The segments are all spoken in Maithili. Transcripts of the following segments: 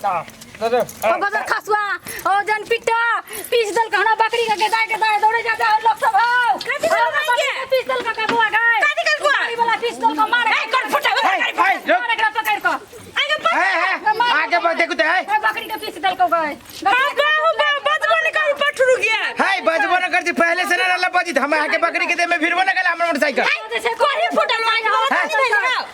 ओ बदर खसुआ ओ जन पिट्टा पीस दल कहना बकरी के गेदाय गेदाय दौड़े जा जा लोग सब हो कथी सब हमरा बकरी के पीस दल का बुआ गाय कथी कल बुआ? गाड़ी वाला पीस दल का मार ए, कौन फुटा? मार हे, हे, रुक। मार एकरा पकड़ के आगे हे, हे, आगे बढ़ देखू तो है ए बकरी के पीस दल को गाय हां बाहु बा बजबो ने करू पठरू गया है बजबो न करती पहले से ना रहला बजी हम आके बकरी के दे में फिरबो न गेला हमर मोटरसाइकिल कोही फुटल हे।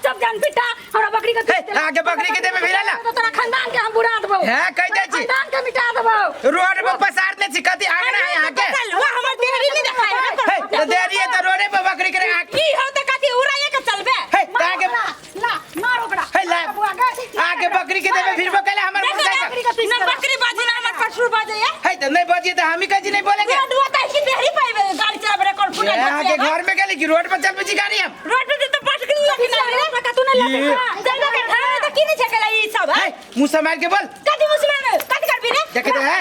सब जन पिट्टा हमरा बकरी के पीस हे, देलक। आगे बकरी के देमे भिड़ाला। तो तोरा खानदान के हम बुरा देबौ हे, कहि दै छी। खानदान के मिटा देबौ रोड पर पसार दे छी कथी आंगना है यहाँ के वो हमर देहरी नहीं देखाय हे तो देरी है तो रोडे पर बकरी के आके की हो त कथी उड़ाए के चलबे हे त आगे ला मार ओकरा हे, ला। बुआ गाय आगे बकरी के देमे फिरबो कैला हमर देखो मोटरसाइकिल बकरी के पीस ना देलक। बकरी बाजी ना हमर पठरू बाजे या हे तो नहीं बजी तो हम ही कहीं नहीं बोलेंगे रोड त की देहरी पाइबे गाड़ी चलाबे कोन फुटल ये आगे घर में गेली कि रोड पर चल पी गाड़ी हम रोड पे तो पटकनी लगी ना रे का तू नहीं ये। ले चलबे के थाना त की नहीं छकेला ई सब हे मुंह संभाल के बोल कथी मुसलमान कथी करबी रे देखे तो है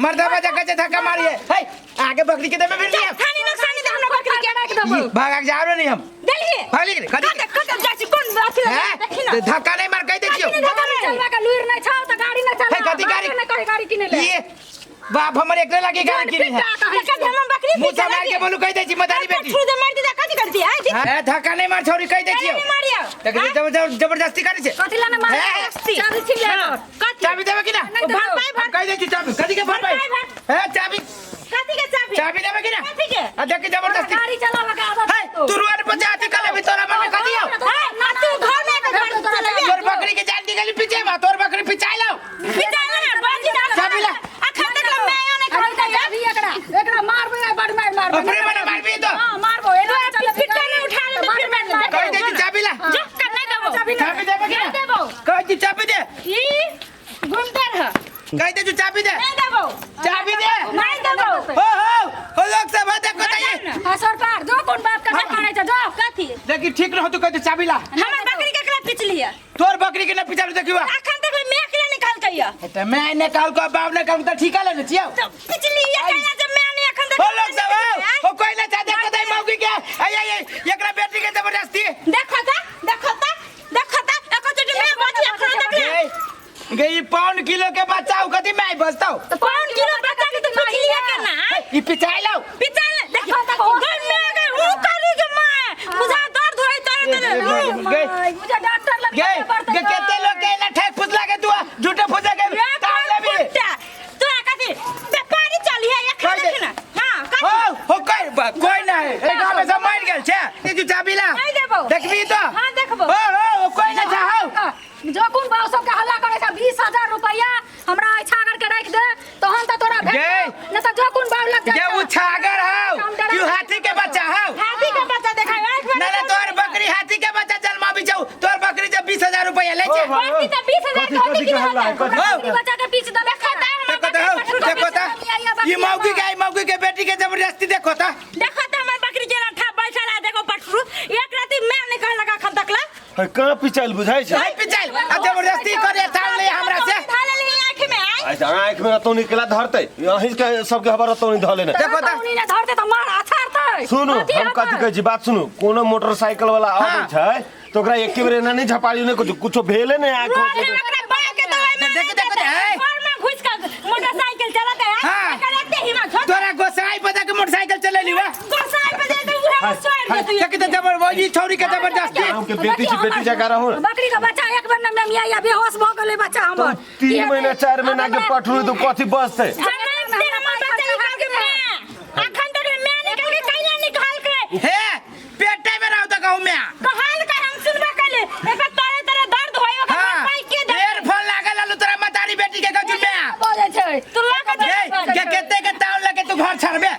मर्दा बजा के धक्का मारिए हे आगे बकरी के देमे फिर लिया थानी नुकसानी दे हमरा बकरी के रख देबौ भाग आगे जा रहे नहीं हम देलिए भाग ले कथी कत कत जाइ छी कोन अथी हैं? देखी ना तो धक्का नहीं मार कह दे छियो धक्का गाड़ी चलबा के लुइर नहीं छौ त गाड़ी नहीं चला हे, कथी गाड़ी? नहीं कहीं गाड़ी किने ले ये बाप हमर एकरे लागी गाड़ी किनी है कथी हम बकरी मुंह संभाल के बोलू कह दे छी मदारी बेटी पठरू दे मार दे कथी करती है हैं, धक्का नहीं मार छोरी कह दे छियो नहीं मारियो देख जबरदस्ती करे छे कथी लाने मार हे, चाबी छीन ले एकर। कथी चाबी देबे कि ना नहीं देबौ। भरपाई हम कह दे छी चाबी कथी के भरपाई भरपाई, हैं चाबी कथी के चाबी चाबी देबे कि ना कथी के आ देख के जबरदस्ती गाड़ी चलावे के आदत हे तू रोड पर जाती कल अभी तोरा मन में कथी हो हां आ तू घर में के गाड़ी चलाबे तोर बकरी के जान निकली पीछे बा तोर बकरी पिचाई लाओ पिचाई ना बाजी ना चाबी ला। अखन तक मैं नहीं अरे खाई चाबी एकरा एकरा मारबो ए बड़ मार मारबो अपने मने मारबी तो हां मारबो एना तो पिट्टा ना उठा ले तो फिर मार ले कह दे छी चाबी ला जो कर नहीं देबो चाबी चाबी देबे कि ना नहीं देबो कह दी चाबी दे ई घूमते रह कह दे तू चाबी दे नहीं देबो चाबी दे नहीं देबो हो हो हो लोग सब देखो तो ये हां सरकार जो कोन बाप का मारै छै जो कथी देखी ठीक रहो तू कह दे चाबी ला हमर बकरी के एकरा पिचली है तोर बकरी के ना पिचालू देखियो अखन तक मैं अकेला निकाल के या त मैं ने काल को बाप ने कहूं त ठीक है ले छियो तो पिचली है कहला जब मैं नहीं अखन तक हो लोग सब हो हो कोई ना चाह देखो तो मौकी के आई आई आई, एकरा बेटी के जबरदस्ती देखो ता देखो ता देखो ता एको चोटी मैं बाजी अखन तक ले गे गे ई पौन किलो के बच्चा उ कथी मैं बचताऊ पौन किलो बच्चा के तो पिचली है केना ई पिचाई लाओ पिचाल देखो अखन तक होश घर में आ गए ऊ करी के मां मुझे दर्द होई तर तर गे मुझे डॉक्टर लग गे गे केते लोग के ना ठेक फुसला के तू झूठे फुसा के ताल लेबी तू कथी व्यापारी चली है ये कहि दे। खाना ना हां हो हो कोई कोई ना है ए गांव में सब मर गेल छे ई तू चाबी ला नहीं देबौ। देखबी तो हां देखबौ। हो हो कोई ना चाहो जो कोन बाप सबके हल्ला करे छै 20000 रुपया हमरा छागर के राख दे तहन त तोरा भेट गे। न त जो कोन बाप लग गे जाए उ छागर हौ क्यों हाथी के बच्चा हौ हाथी के बच्चा देखाय आंख में ना ना तोर बकरी हाथी के बच्चा जन्मा भी छौ तोर बकरी जब 20000 रुपया ले छे ओ भाई, बकरी त 20000 कथी के होती कथी कि के हल्ला है कथी हो। बकरी बच्चा के पीछ दे देखो ता देखो त हौ देखो त ई मौगी के ई मौगी के बेटी के जबरदस्ती देखो त देखो त हमर बकरी के लठा बैठल है देखो पटरू एक राती मैं निकल लगा खन तकला है कहाँ पिचाइल बुझाइ छै नहीं पिचाइल आ जबरदस्ती करे ताल ले हमरा से धाले ले आंख में आई आइ तऽ आँखि में रतौनी केला धरतै अहीं के सबके हबर रतौनी धऽ लेने देखो त। ने धरते त मार अछाड़तै सुनू हम कथी कहै छी बात सुनू कोनो मोटरसाइकिल वाला आबै छै तऽ ओकरा एके बेर एना नहि झपारियौ नहि कुछो कुछो भेले नहि आँखि रोड है ओकरा बा के दवाई में देखो, देखो, ए। घर में घुस के मोटरसाइकिल चलाते है हाँ। एकर एते हिम्मत हो तोरा गोसाई पता के मोटरसाइकिल चलेली वा गोसाई पे जाए तो उहे में सोर देतु देखी त जबर वही छौरी के जबरदस्ती गाँव के बेटी छी बेटी जकाँ रहू ने। बकरी के बच्चा एक बेर न मिया बेहोश भ गेलै बच्चा हमर 3 महीना 4 महीना के पठरू तऽ कथी बचतै जनम से हमर बच्चा निकाल के मैं अखन तक मैं निकाल के कैला निकाल के हे पेटे में रहू त कहूं मैं कहल के हम सुनबा कैले एकर तोरे तोरे दर्द होय ओकर हां पाई के दर्द एयरफोन लागल आलू तोरा मतारी बेटी के गजुल में बोले छै तू लगा गे के केते के ताव लगे तू घर छोड़बे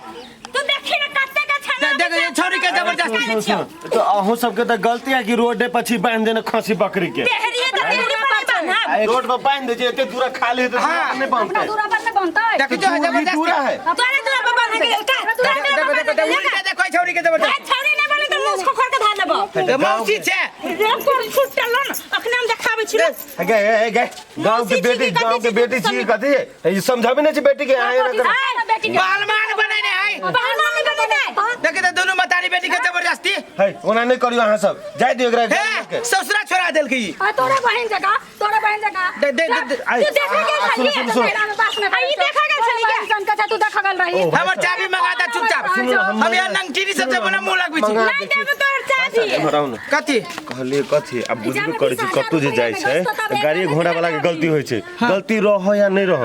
तू देखी ना कते के छना देख ये छौरी के जबरदस्ती सुनू, सुनू, तऽ अहूँ सबके तऽ गलती है कि रोडे पर छी बान्हि देने खसी बकरी के देहरिए त देहरी पर नहीं बांधा आ, रोड पर बान्हि दै छै एते दूरा खाली है तऽ हाँ। नहि अपना बान्हतै दूरा पर नहि बनतै देखी जो है ई दूरा जबरदस्ती है तोरे दूरा पर बांधा के का देखो देखो देखो देखो उल्टा देखो छौरी के जबरदस्ती छौरी नहीं बोले तो मुंह खोखर के धार लेबो तो मौसी छे रे कोन फुटल न अखने हम देखाबै छी गे ए गे गांव के बेटी गांव के बेटी छी कथी है ई समझाबे नहीं छी बेटी के आए ना कर बेटी के बालमान बनेने है बहना नहीं बनेने देखी तो दोनों मतारी बेटी के जबरदस्ती है ओना नहीं करियो अहाँ सब जाय दियो एकरा हे ससुरा छोड़ा करा देलकै ई। आ तोरे बहिन जका, तोरे बहिन जका। दे दे दे दे आई, तू देखा गेल आ, सुनो, छली? सुनो, सुनो। मेला में बास में आ, ई देखा गेल छली क्या? सन के तू देखा गेल रही। ओ, भाई हमर चाबी मंगा दे चुपचाप। सुनो ना, हम यहाँ नंगटीरी सबसे बना मुंह लगबै छी। मंगा नहीं दै छी। देबो तोहर चाबी। एम्हर आउ ने। कथी? कहलिए कथी आब बुझबे जामे करै छी, 20,000 कतौ जे जाइ छै रुपैआ तऽ गाड़ी घोड़ा वाला के गलती होइ छै। गलती रह या नहि रह,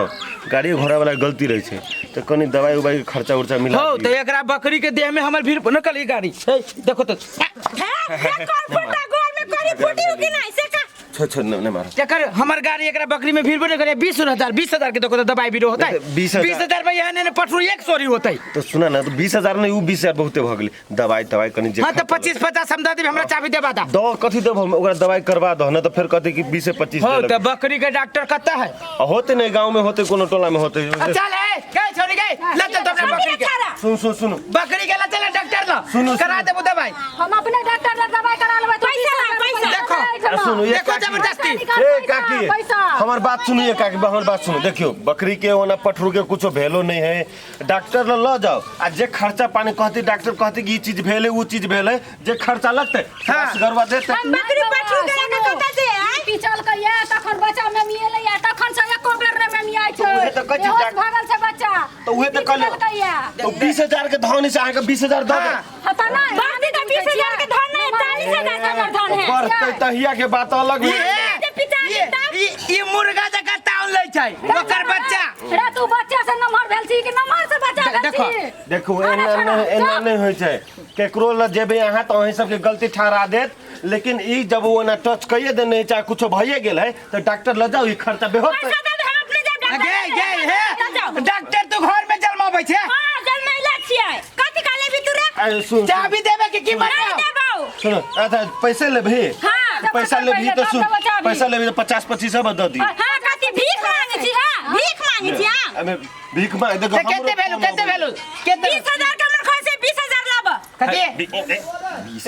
गाड़ी घोड़ा वाला के गलती रहै छै, तऽ कनि दवाई उवाई के खर्चा उर्चा मिला हो दियौ। तऽ एकरा बकरी के देह में हमर भीड़ न कली गाड़ी। हे देखो तो। हे हे कर फुटा गोर में करी फुटी कि नहीं से का? छो छो, नहीं नहीं मारो। एकर हमर गाड़ी एकरा बकरी में भीड़ बने करे। 20,000, 20,000 के देखो तो दवाई भी होता है। 20,000। 20,000 में यहाँ ने पटरू एक सोरी होता है। तो सुना ना, तो 20,000 नहीं, उ 20,000 बहुते भऽ गेलै। दवाई तवाई कनि जे हाँ तो खर्चा 25 50 हम दे देब, हमरा चाबी देबा दा। दऽ कथी देब हम? ओकरा दवाई करवा दह ना, तऽ फेर कहतै कि 20 से 25 हो देलक। तो बकरी के डॉक्टर कत्ता है? आ होते नहीं, गाँव में होते, कोनो टोला में होते। चल है गए छोड़ी गए, ले चल तो अपना बकरी के। सुन सुन सुन, बकरी के ले चल डॉक्टर ला। सुनो, करा सुनो। देबो दवाई। हम अपने डॉक्टर लग दवाई करा लेबै। तू पैसा 20,000 पैसा। रुपैआ देखो, दे एहिठमा। सुनो, ये देखो काकी। जबरदस्ती। ए काकी, पैसा। हमर बात सुनू, ये काकी, हमर बात सुनू। देखियो बकरी के ओना पठरू के कुछो भेलो नहीं है, डॉक्टर ल ल जाओ आ जे खर्चा पानी कहती, डॉक्टर कहती कि ई चीज भेले ऊ चीज भेले, जे खर्चा लगते हाँ। गरवा देते। हम बकरी पठरू के लगा कत्ता से आय? पिचल के ये तखन बच्चा में मिले या तखन से एको बेर ने में मियाइ छै। उहे तऽ कहै छी बेहोश डॉक्टर- भागल छै बच्चा। तऽ उहे तऽ कहलियौ। पिचल के ये। तो 20,000 के धन से अहाँके 20,000 दऽ दे। हाँ। हाँ तऽ नहि, बढ़ती तो 20,000 के धन नहीं, 40,000 के हमर धन है। बढ़तै तहिया के बात अलग ये भेलै। जे पिता ये तब? ई मुर्गा जकाँ ताउन लै छै ओकर बच्चा। रे तू बच्चा से नमहर भेल छी कि नमहर से बच्चा भेल देखो, छी? देखू अरे एना छोड़ो, नहि, एना चल। नहि होइ छै। केकरो लग जेबै अहाँ तऽ अहीं सबके गलती ठहरा देत, लेकिन ई जब ओ एना टच कइए देने चाहे कुछो भइए गेल है तऽ डॉक्टर लग जाउ, ई खर्चा बेहोत। पैसा दे दे, हम अपने जाब डॉक्टर गे लग। गे हे जाओ। डॉक्टर तू घर में जन्माबै छै? हां, जन्मैला छियै। कथी काले भी तू रे? अरे सुन, सुन, चाबी देबे के की नहीं मतलब? देबौ। सुन, अच्छा पैसे लेबही? हां। पैसा लेबही तऽ सुन, पैसा लेबही तऽ 50 25 सब दऽ दी। हां, कथी भीख मांगे छी? हां, भीख मांगे छी? हां, अबे भीख मांग देखो। तऽ कते भेलू, कते भेलू, कते? 20,000 के हमर खर्च है, 20,000 लाब। कते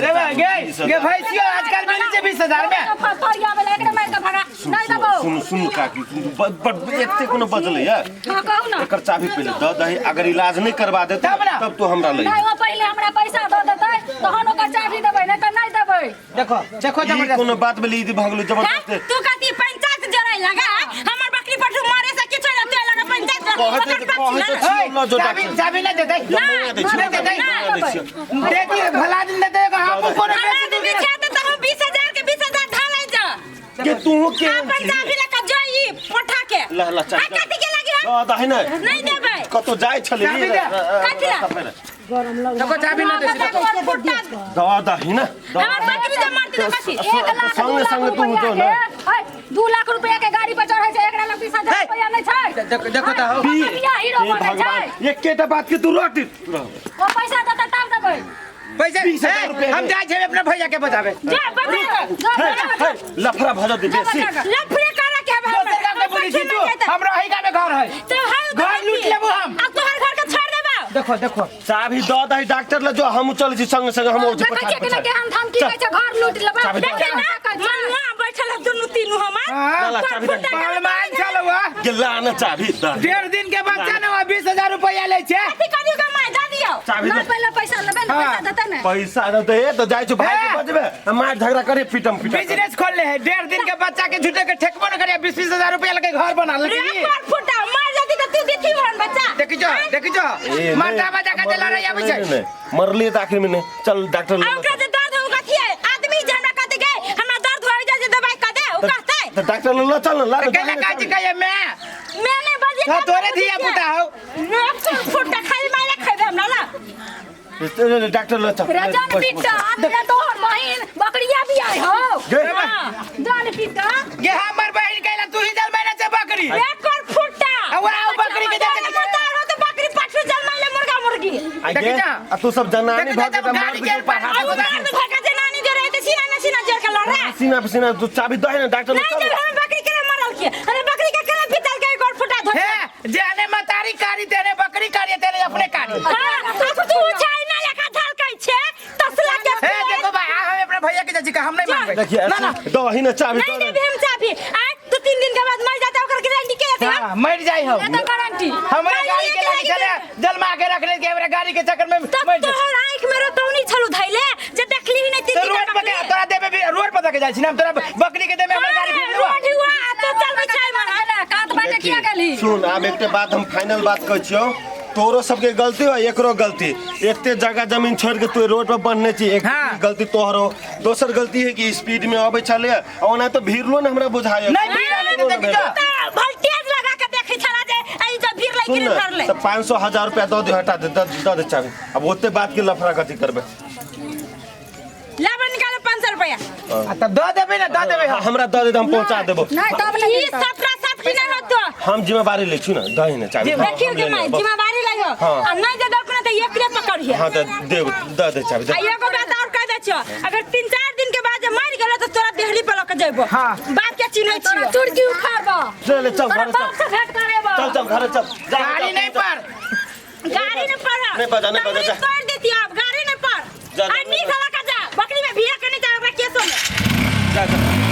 रे बा? गे गे भैंसियो आजकल मिलै छै 20,000 में। फरिया वाला एकरे मारि के भगा नहीं देबौ। सुन सुन काकी, सुन, बड एते कोनो बजलै यार। हां कहू ना। एकर चाबी पहिले दऽ दही, अगर इलाज नहीं करवा देतै तब ना। तब तू हमरा लई। नहीं, वो पहिले हमरा पैसा दऽ देतै तहन ओकर चाबी देबै, नहीं तऽ नहीं देबै। देखो देखो ई जबरदस्ती। कोनो बात भेलै? ई भगलू हां, जबरदस्ती। तू कथी पंचायत जराई लगा? हमर बकरी पठरू मारे से किछो ना, तू लगा पंचायत कहते ओकर तऽ पक्ष कहते ना। छियौ ल जो चाबी डॉक्टर। चाबी नहीं देतै। मंगा दै छियौ, नहीं देतै। मंगा दै छियौ। दे दी भला दिन देतै, हमहूँ कोनो हमरा बेसी आदमी दूर छै तऽ हम 20,000 के 20,000 धालै जा। के तू के अपन चाबी लऽ कऽ जाई पठा के। ल ल चाबी आ कथी के लगी हम? दऽ दही ने। नहीं देबै। कतौ जाइ छलै। चाबी दे। कथी ला? देखो चाबी नहीं दै छै। हमर फुट्टा दऽ दही ने, दऽ। हमर बकरी जे मरतै तऽ कथी? 1 लाख संगे 2 लाख संगे तू रुपैआ जो के ना। ऐ, 2 लाख रुपैआ के गाड़ी पर चढ़ै छै, एकरा लग 20,000 हे। रुपैआ नहि छै। देखो देखो तऽ हो। बिया हीरो हे बनै छै। भगवान, एकेटा बात के तू रट रह। ओ पैसा देतै तब देबै। पैसा 20,000 हे, रुपया हम जाइ छियै अपना भैया के बजाबे। जा बता। जा हे, बजा। हे, लफड़ा भऽ जेतै जा बेसी। बजा ग। लफड़े करे के है। दोसर गाँव के बोली छी तू, हमरा एहि गाँव में घर है। तो हल घर लूट लेबो हम। आ तोहर घर के छोड़ देबो। देखो देखो। चाबी दऽ दही डॉक्टर ल जो, हम चलै छी संगे संगे, हम देखै छियै कि नहि केहन धमकी दै छै, घर लूट लेबै। चाबी दऽ। देखे ना मनुआ बैठल है दुनू तीनू हमार। हाँ, ला, चाबी दे। पहलवान छल हुआ। गेला न चाबी दऽ। 1.5 दिन के बच्चा ने हुआ, 20,000 रुपया लै छै। कथी करियो के माय दऽ दियौ। चाबी नहि दे। पहिले पैसा लेबै ने, हाँ। पैसा देतै ने। पैसा दऽ दे तऽ जाइ छी भाई के हे। बजबे आ मार झगड़ा करे पीटम पीटा। बिजनेस खोल ले है, 1.5 दिन के बच्चा के झूठे के ठेकबो न करे, 20-20 हजार रुपया लगे घर बना रे ले। पर फुटा मर जती तऽ तू देथी भरन बच्चा। देखी जो, देखी जो, माता बजा के लड़ाई आबै छै। मरलिए तऽ आखिर में नहीं, चल डॉक्टर आ लग। ओकरा जे दर्द हो कथी है? आदमी जे हमरा कहते गे हमरा दर्द हो जाय जे दवाई कह दे, उ कहते। तऽ डॉक्टर लग चल न ला। केला काची कहिए मैं मैं नहीं बजे। हाँ, तोरे धिया पुता हौ। फुटा खाली मारे खैबे हमरा ना। डॉक्टर लग चल। रे जन पिट्टा, रे तोहर बहिन बकरिया भी आइ हो। गे। जन पिट्टा। गे हमर बहिन कैला तू ही जलमेने छै बकरी। एक और फुटा। आ वो बकरी के देख। मतार हो तो बकरी पाछू जलमाइले मुर्गा मुर्गी। आ देखी गे, जा। आ तू सब जनानी देखी भऽ जा, के जब तऽ गाड़ी मर्द के के ऊपर हाथ आ उ लगा। मर्द भका जनानी जे रहते सीना न सीना जर के लड़ रहा। सीना पे सीना, तू चाबी दही ना डॉक्टर लग नहीं चल। जब हम बकरी के मरल के, अरे बकरी के केना पितल के एक और फुटा धो। हे जेने मतारी कारी तेने बकरी कारी तेने अपने कारी। हां, तो तू उछाई ना लेखा धलकै छे तसला के। हे देखो भाई, आ हम अपने भैया के चाची का हम नहीं मानबै। देखिए ना ना। दही ना चाबी। नहीं देबे हम चाबी। आ 2-3 दिन के बाद मर जाता, ओकर गारंटी के लेते? हाँ, मर जाई हम। ये तो गारंटी। हमरा गाड़ी के लागी छले जलमा के रखले के, हमरा गाड़ी के चक्कर में तब मर जाई। तोहर आँख में रतौनी छलू धैले जे देखली ही नहीं। देती तो रोड पर के तोरा देबे भी रोड पर के जाइ छी ना हम तोरा बकरी के देबे हमर गाड़ी फिर रोड हुआ तो चल बिछाई में कात बाटे किया गेली। सुन, आब एकटा बात हम फाइनल बात कहै छियौ, तोरो सबके गलती हो, एकरो गलती। एते जगह जमीन छोड़ के तू रोड पर बन्हने छी, एक हाँ। गलती तोहरो, दोसर गलती है कि स्पीड में अबै छलै आ ओना तो भीड़लो ने हमरा बुझाय। नहीं, भीड़ आले तऽ देखी तो। वोल्टेज लगा के देखै छला जे ई जे भीड़ लागि सुन गेलै ने, धरले। तऽ 500 1000 रुपया दऽ दे, हटा दे, दऽ दे चाबी। अब ओते बात के लफड़ा कथी करबै? लाबे निकाले 500 रुपया। आ तब दऽ देबै ने, दऽ देबै हम। हमरा दऽ दे तऽ हम पहुँचा देबो। नहीं तब नहीं ई मिलतौ। सपना साफ की नहीं होतो। हम जिम्मेवारी लै छी ने, दही ने चाबी। देखियो के माय जिम्मेवारी लइहो। हाँ। आ नहीं दे दो त एकरे पकड़िए। हाँ तऽ देब, दऽ दे चाबी, दे। आ एगो बात और कह दै छियो, अगर 3-4 दिन के बाद जे मर गेलो त तोरा देहरी पर लऽ के जइबो। हाँ। बाप के चिन्है तोरा छियो। चुड़की उखाड़बो। चल चल तोरा घरे चल। बाप से भेंट करेबो। चल चल घरे चल। जा, गाड़ी जा, नहीं जा। पर। गाड़ी नहीं पर। नहीं पर जा, नहीं पर जा, जा। तोड़ देती अब गाड़ी नहीं पर। जा, आ जा, नी जा। साला का जा, बकरी में भिया के नहीं जा, ओकरा केसो में। जा, जा।